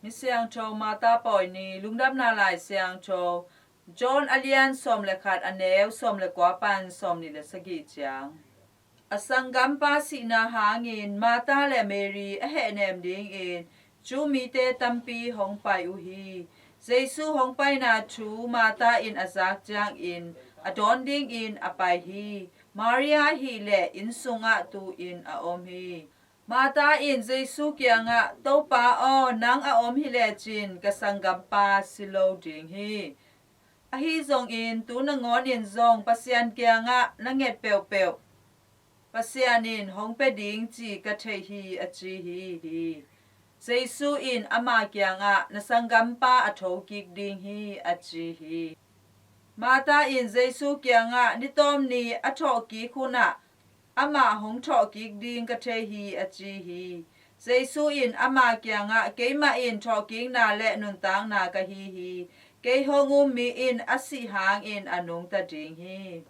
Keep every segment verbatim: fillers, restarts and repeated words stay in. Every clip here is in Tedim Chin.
Misiangtho Martha Pawi Ni. Lungdamna Lai Siangtho John a lian sawm le khat, a neu sawm le kua pan sawm nih le sagih ciang. A sanggampa sihna hangin Martha le Mary a hehnem dingin Jew mite tampi hong pai uh hi. Jesu hong paina thu Martha in a zak ciangin a dawn dingin a pai hi. Maria ahih leh inn sungah tu-in a om hi. Martha in Jesu kiangah, "Topa aw, nang a om hi lecin ka sanggampa si lo ding hi. Ahi zongin tu nangawnin zong Pasian kiangah na nget peuhpeuh Pasian in hong pia ding cih ka thei hi," a ci hi. Jesu in ama kiangah, "Na sanggampa a thokik ding hi," a ci hi. Martha in Jesu kiangah, "Ni tawm ni a thawhkik hunah amah hong thawhkik ding ka thei hi," a ci hi. Jesu in ama kiangah, "Keimah in thawhkikna le nuntakna ka hi hi. Kei hong um mi in a sih hangin a nungta ding hi.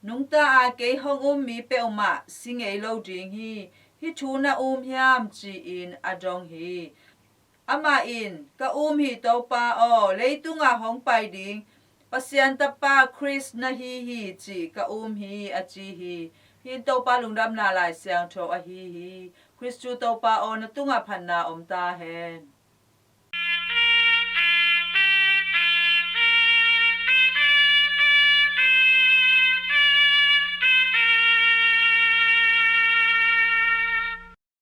Nungta a kei hong um mi peuhmah si ngei lo ding hi. Hih thu na um hiam?" ci-in a dong hi. Amah in, "Ka um hi, Topa aw, leitungah hong pai ding Pasian Tapa Khrist na hi hi cih ka um hi," a ci hi. Hih in Topa Lungdamna Lai Siangtho ahi hi. Khristu Topa aw, na tungah phatna om ta hen.